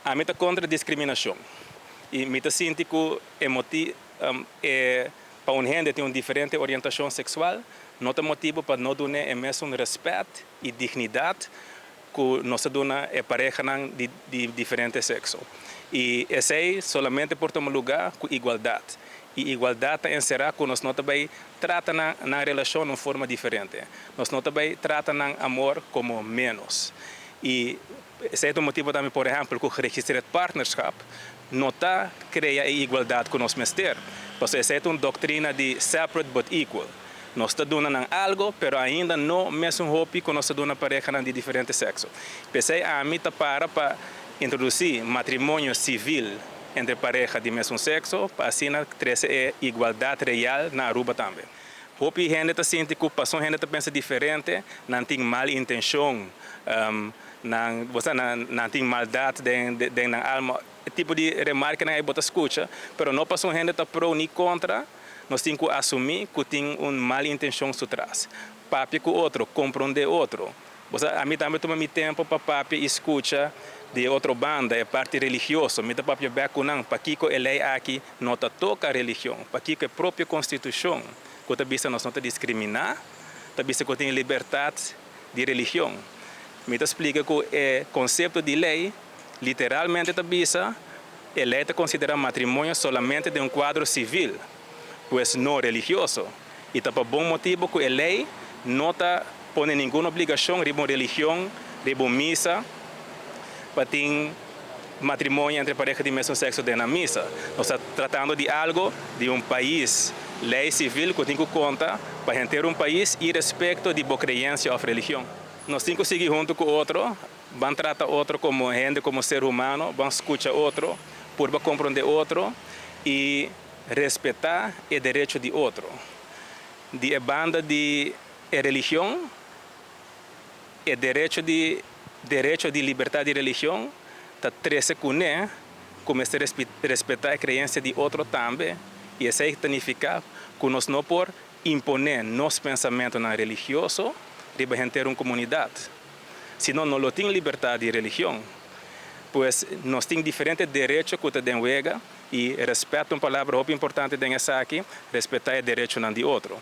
Ami ta kontra diskriminashon. I mi ta sinti ku e motibu pa un hende tin un diferente orientashon seksual, no ta motibu pa no duna e mesun rèspèt i dignidat ku nos ta duna e parehanan di diferente sekso. I esei solamente por tuma lugá ku igualdat. I igualdat ta enserá ku nos no ta bai trata nan relashon di un forma diferente. Nos no ta bai trata nan amor komo ménos. I esei ta un motibu tambe, por ehèmpel, ku geregistreerd partnerschap no ta krea e igualdat ku nos mester. Pasobra esei ta un doktrina di separate but equal. Nos ta duna nan algu, pero ainda no mesun hopi ku nos ta duna parehanan di diferente sekso. P'esei ami ta para pa introdusí matrimonio sivil entre pareha di mesun sekso, pa asina trese e igualdat real na Aruba tambe. Hopi hende ta sinti ku paso hende ta pensa diferente, nan tin mal intenshon, nan tin maldat den nan alma. Tipo di remarkenan ei bo ta skucha, pero no paso hende ta pro ni kontra, nos tin ku asumí ku tin un mal intenshon su tras. Papia ku otro, komprondé otro. Ami tambe ta tuma mi tempu pa papia i skucha di otro banda, e parti religioso. Mi ta papia bèk ku nan, pakiko e lei aki no ta toka religion, pakiko e propio konstitushon, ku ta bisa nos no ta diskriminá, ta bisa ku tin libertat di religion. Mi ta splika ku e konsepto di lei, literalmente ta bisa, e lei ta konsiderá matrimonio solamente den un kuadro sivil, pues no religioso. I ta pa bon motibu ku e lei no ta pone ningun obligashon riba un religion, riba un misa, pa tin matrimonio entre pareha di mesun sekso den misa. Nos ta tratando di algu di un pais, lei sivil ku tin ku konta pa henter un pais irespekto di bo kreensia òf religion. Nos tin ku sigui huntu ku otro, ban trata otro komo hende, komo ser humano, ban skucha otro, purba komprondé otro i respetá e derecho di otro. Di e banda di religion, e derecho di libertat di religion, ta trese kuné, kuminsá respetá e kreensia di otro tambe, i esei ta nifiká ku nos no por imponé nos pensamentunan religioso riba henter un komunidat. Sino no lo tin libertat di religion. Pues nos tin diferente derecho ku ta den wega i rèspèt, un palabra hopi importante den esaki, respetá e derechonan di otro.